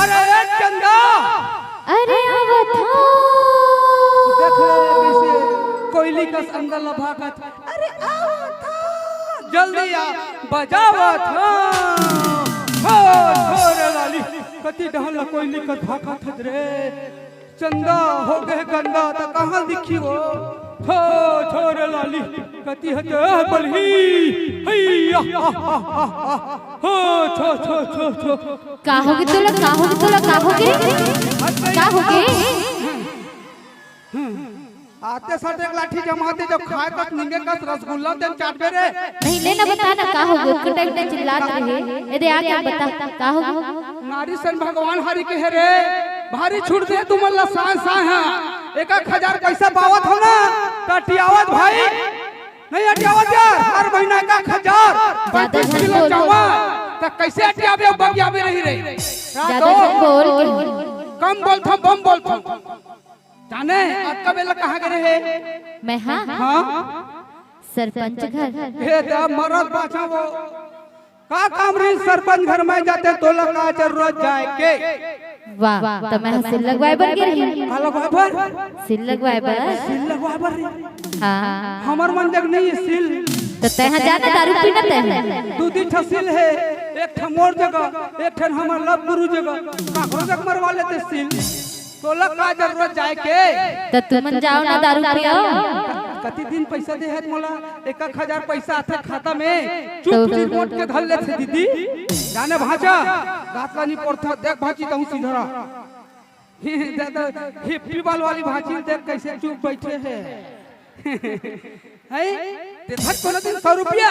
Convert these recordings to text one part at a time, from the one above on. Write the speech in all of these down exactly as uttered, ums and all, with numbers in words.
अरे चंदा, अरे आवत हूँ। देख ले कइसे कोयली कस अंदर ला भागत। अरे आवत हूँ, जल्दी आ, बजावत हूँ। हो छोरे लाली, कति डहन ला कोयली कस भागत हस रे। चंदा हो गे गंदा, त कहाँ दिखही वो? हो छोरे लाली, कति हते बलही। हैया, हा, हा, हा, हा। हो छो छो छो छो। का होगे तोला, का होगे तोला, का होगे? का होगे? आते साथ एक लाठी जमाते, जब खाए कस निंगे कस रसगुल्ला तेन चाटबे रे। नहीं, ले ना, बता ना का होगे, ओकर टाइम ना चिल्लात रहे। ए दे, आके बता, का होगे? नारी सन भगवान हरि के हे रे, भारी छूट दे तुमन ला साँय साँय हा। एक एक हजार पइसा पावत हो ना, त अटियावत भाई, नहीं अटियावत यार, हर महीना एक एक हजार, पैंतीस किलो चावल, त कइसे अटियाबे, बगियाबे नहीं रे। ज्यादा झन बोल के। कम बोलथँव, बम बोलथँव। जाने, अतका बेला कहाँ गे रहे? मैं, हाँ? हाँ? सरपंच घर। हे दा मरत बाचा वो। का काम रही सरपंच घर में जाते, तोला का जरूरत जाए के? वाह, त मैं सील लगवाए बर गे रही। का लगवाए बर? सील लगवाए बर। सील लगवाए बर रही। हाँ। हमर मन जग नहीं सील। त तैं हा जाना दारू पीना तैं हा। दू दी ठा सील हे, एक ठा मोर जगह, एक ठन हमर लव गुरु जगह। काकरो जग मरवा लेते सील। तोला का जरूरत जाए के? त तुमन जाओ ना दारू पियो। कति दिन पइसा दे हे मोला? एक एक हजार पइसा आथे खाता में, चुप तो चिरमोट के धर लेथे दीदी। जाने भाँचा, दाँत ला नी पोरथा, देख भाँची तहूँ सिधरा। दादा, हिप्पी बाल वाली भाँची देख कइसे चुप बइठे हे। हैं? देथस कोनो दिन सौ रुपया?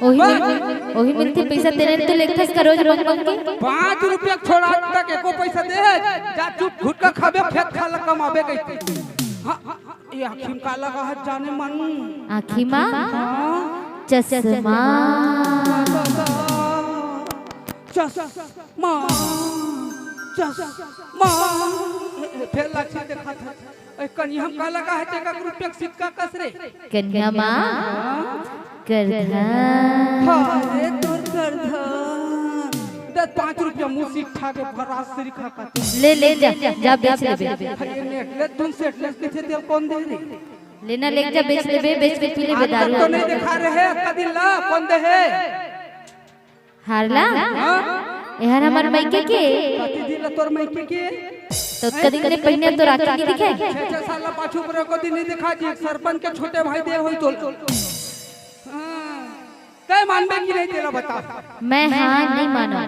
ओही बस। मिल-, ओही मिलथे पइसा, तेने तो लेगथस का रोज बंग बंग के। पाँच रुपया छोड़ा तक एको पइसा दे हे? जा चुप घुटका खाबे, खेत खार ला कमाबे कहिके। हाँ, हाँ, ये आँखी में का लगा हे जाने मन? आँखी मा? हाँ। चश्मा। चश्मा। चश्मा। ए, ए, फेर लाठी देखात हे। ए, कनिहा म का लगा हे, तेका रुपया के सिक्का कस रे? कनिहा मा करधन। हाँ रे, तोर करधन। दे पाँच रुपया मुँह सीखा के भरास से रिखा का। ले, ले जा, जा बेच लेबे। हाँ, ये नेकलेस, तुम सेटलेस कथे तेल कोन दे रे? लेना, ले जा, बेच लेबे, बेच के पी लेबे आज तक दारू। तो नहीं देखा रहे, अतका दिन ला, कोन दे हे? हार ला? हाँ? एहर हमर मइके के। कति दिन ला तोर मइके के? त ओतका दिन ले पहिने तो राखी नहीं दिखे? छह, छह साल ला पाछू पर एको दिन नहीं दिखा जी, सरपंच के छोटे भाई दे होही तो। हाँ। तैं मानबे कि नहीं, तेला बता। मैं हाँ नहीं मानों।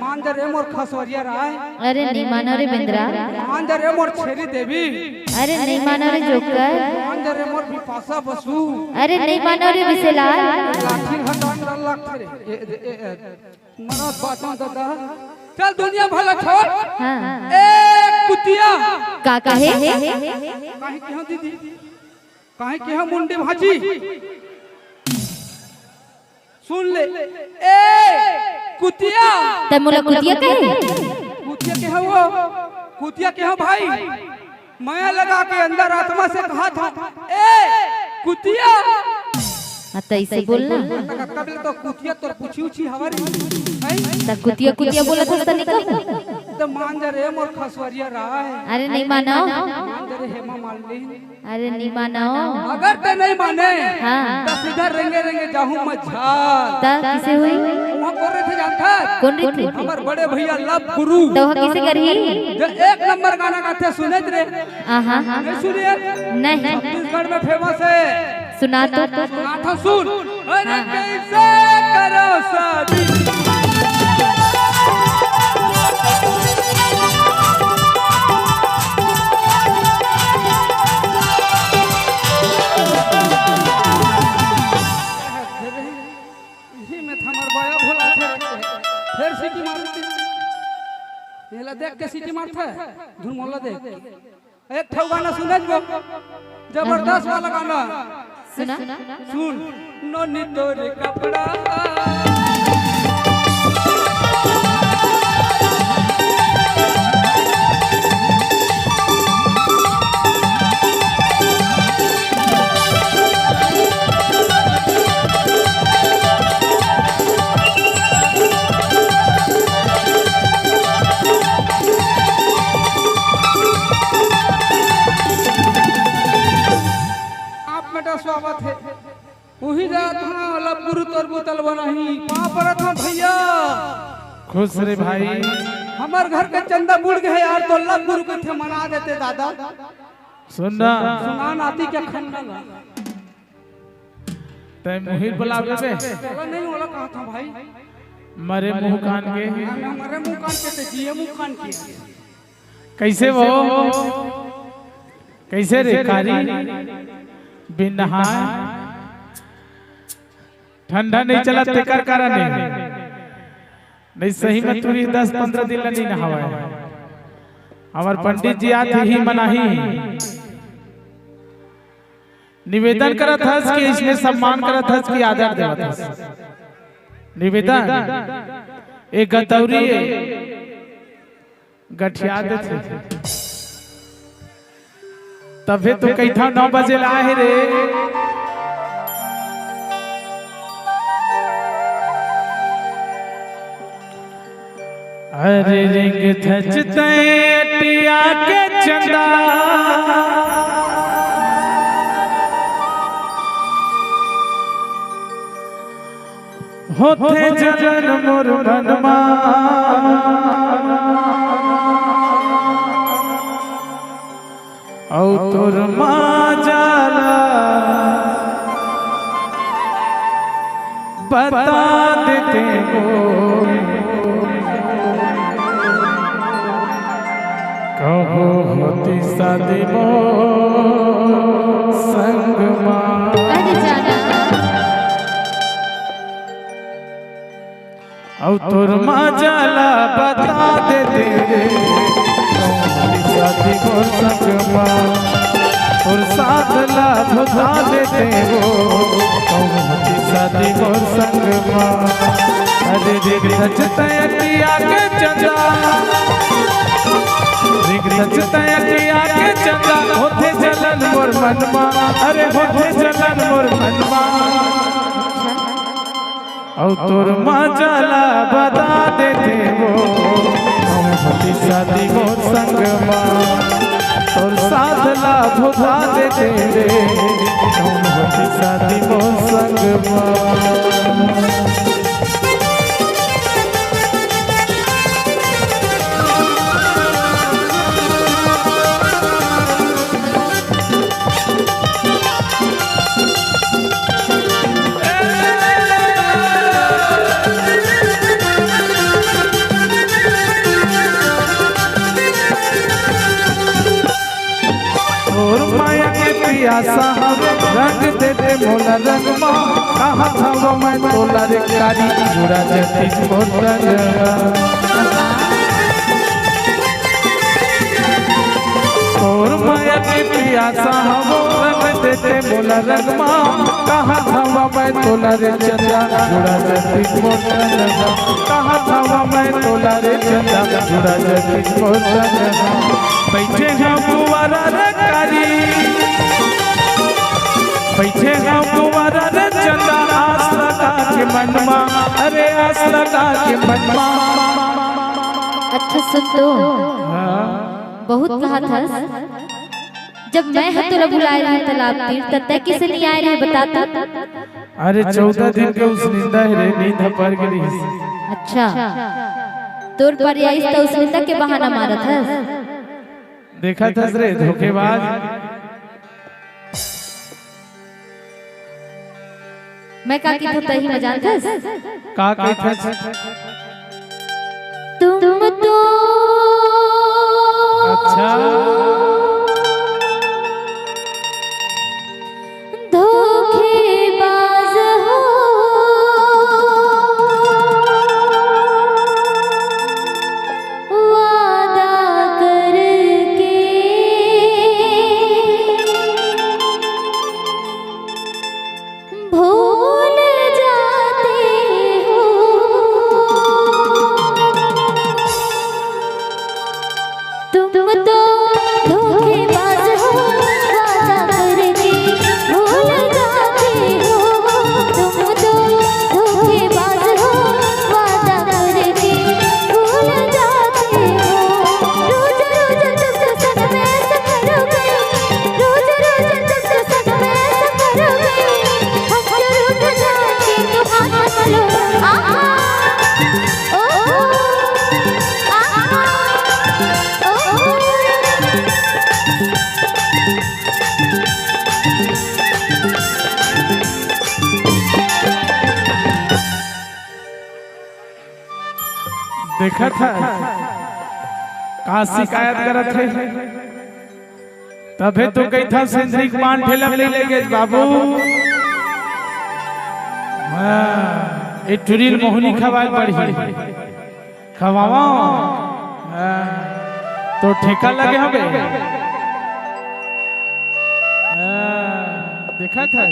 मान जा रे मोर खसवरिया राय। अरे नहीं मानों रे बेंदरा। मान जा रे मोर छेरी देवी। अरे नहीं मानों रे जोकर। मान जा रे मोर बिपाशा बसु। अरे नहीं मानों रे बिसेलाल। लाठी घटान डर लगथे रे। ए, ए, ए, ए, मरत बाँचों दादा। चल दुनिया भला छोड़। हाँ। ए कुतिया। का कहे? काहे किहों दीदी? काहे किहों मुंडी भाँची? सुन ले। ए कुतिया। तैं मोला कुतिया कहे? कुतिया किहों वो? कुतिया किहों भाई? मया लगा के अंदर आत्मा से कहाथों, ए कुतिया। हाँ, त अइसे बोलना। कब ले तो कुतिया तोर पूछी उछी हवा रे। हैं? त कुतिया कुतिया बोलत हस त नहीं कहूँ। त मान जा रे मोर खसवरिया राय। अरे नहीं मानों। मान जा रे हेमा मालिनी। अरे नहीं मानों। अगर तैं नहीं माने, हाँ। त सीधा रेंगे रेंगे जाहूँ मैं झाल। त कइसे होही? उहाँ कोन रहिथे जानथस? कोन रहिथे? हमर बड़े भइया लव गुरु। त ओह कइसे करही? जो एक नंबर गाना गाथे, सुनेच रे। आहा। नहीं सुने? नहीं। छत्तीसगढ़ में famous हे। सुना तो। सुनाथों, सुन। अरे हाँ। कइसे करों शादी। इही में त हमर बया भोला थे। फेर सीटी मारथे। एला देख के सीटी मारथे। धुन मोला देख के। एक ठो गाना सुनेच वो, जबरदस्त वाला गाना। सुना। सुन। नोनी तोर कपड़ा। जात हंव, लब गुरु तोर बुता ल बनाही। पाँव परत हंव भइया। खुश रे भाई। हमर घर के चंदा बुड़ गे हे यार, तो लब गुरु कथे मना देते दादा। सुन ना। सुना नाती के खन्ना ला। तैं मुहिर बला लेबे। ओला नहीं, ओला कहा था भाई। मरे मुंह कान के। हाँ, मरे मुंह कान के, ते जिए मुंह कान के। कइसे वो? कइसे रे कारी? बिन नहाए ठंडा नहीं चला, तेकर कारण नहीं। नहीं, सही में तुरी दस पंद्रह दिन ले नहीं नहावय। हमर पंडित जी आत ही मनाही। निवेदन करत हस कि इसने सम्मान करत हस कि आदर देवत हस? निवेदन, एक गतौरी गठिया देथे। तभे तो कहिथंव नौ बजे ला आहे रे। अरे रिंग धज तैं अटिया के चंदा, होथे जलन मोर मन मा। अउ तोर माजा ला बता देते वो, कहो होती शादी मोर संग मा। अरे जाना। अउ तोर माजा ला बता देते, कहूँ शादी मोर संग मा, तोर साथ ला धोता देते वो, कहूँ शादी मोर संग मा। अरे रिंग धज तैं अटिया के चंदा, रिंग धज तैं अटिया के चंदा, होथे जलन मोर मन मा, अरे होथे जलन मोर मन मा। अउ तोर माजा ला बता देते वो, कहूँ होती शादी मोर संग मा। तोर साथ ला भुला देते रे, कहूँ होती शादी मोर संग मा। तोर माया के पियासा हवे, रंग देते मोला रंग मा। कहा था वो मैं तोला रे कारी, जुड़ा जतीस मोर तन। तोर माया के पियासा हवो, रंग देते मोला रंग मा। कहा था मैं तोला रे चंदा, जुड़ा जतीस मोर तन मा। कहा था मैं तोला रे चंदा, जुड़ा जतीस मोर तन मा। बइठे हंव कुंवारा रे कारी, बइठे हंव कुंवारा रे चंदा, आस लगा के मन मा, अरे आस लगा के मन मा। अच्छा सुन तो। हाँ। बहुत कहा थस। जब मैं ह तोला बुलाए रहे तालाब तीर, त तै किसे नहीं आए रहे, बता तो। अरे चौदह दिन के उसनिंदा हे रे, नींद ह पर गे रिहिस। अच्छा, तोर पर आइस त उसनिंदा के बहाना मारत हस। देखत हस रे धोखेबाज। मैं का कहिथंव तही म जानथस? का कहिथस? तुम तो अच्छा। धोखेबाज हो, वादा करके भूल जाते हो। तुम तो धोखेबाज हो, वादा करके भूल जाते हो। तुम तो धोखेबाज हो, वादा करके भूल जाते हो। रोज रोज तुम तो सच में ऐसा करोगे, रोज रोज तुम तो सच में ऐसा करोगे। हम तो रोज देखत हे, का शिकायत करत हे? तभे तो कहिथंव सेंद्रिक पान ठेला ले लेगे बाबू। हाँ, ए टुरी ल मोहनी खवाय ल पड़ही। खवावा। हाँ, तो ठेका लगे हवे। हाँ, देखत हे।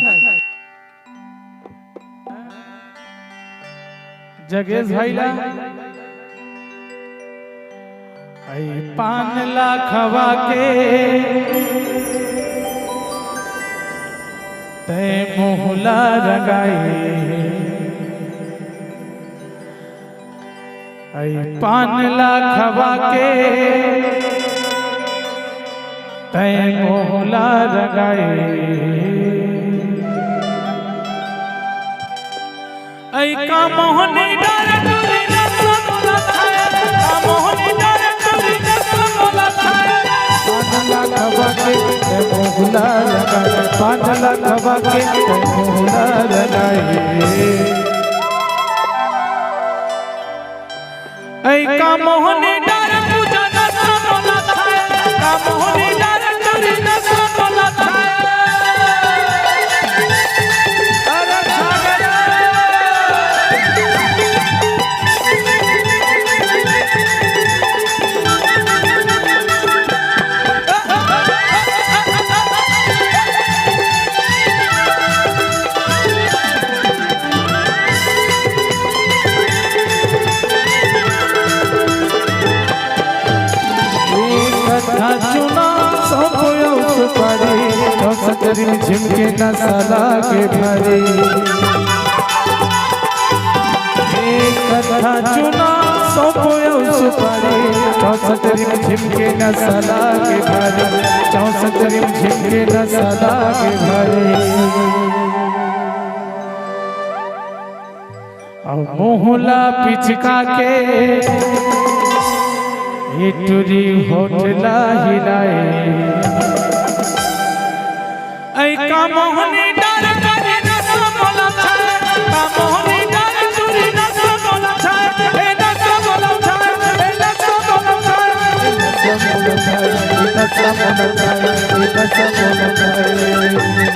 जगेश भाई ला, "अई पान ला खवा के तैं मुँह ला रंगाए, अई पान ला खवा के तैं मुँह ला रंगाए।" अई का मोहनी डार टुरी रसगुल्ला खाए, का मोहनी डार टुरी रसगुल्ला खाए। पान ला खवा के तैं मुँह ला रंगाए, पान ला खवा के तैं मुँह ला रंगाए। अई का मोहनी डार पूजा रसगुल्ला खाए, का मोहनी डार टुरी रसगुल्ला खाए। अरे सागर। एक कट्ठा चुना, सौंफ अउ सुपारी, चौसठ रिमझिम के नसा लागे भारी। एक कट्ठा चुना, सौंफ अउ सुपारी, चौसठ रिमझिम के नसा लागे भारी, चौसठ रिमझिम के नसा लागे भारी। अउ मुँह ला पिचका के ए टुरी होठ ला हिलाए। अई का मोहनी डार टुरी रसगुल्ला खाए, का मोहनी डार टुरी रसगुल्ला खाए, ए रसगुल्ला खाए, ए रसगुल्ला खाए, ए रसगुल्ला खाए, ए रसगुल्ला खाए, ए रसगुल्ला खाए।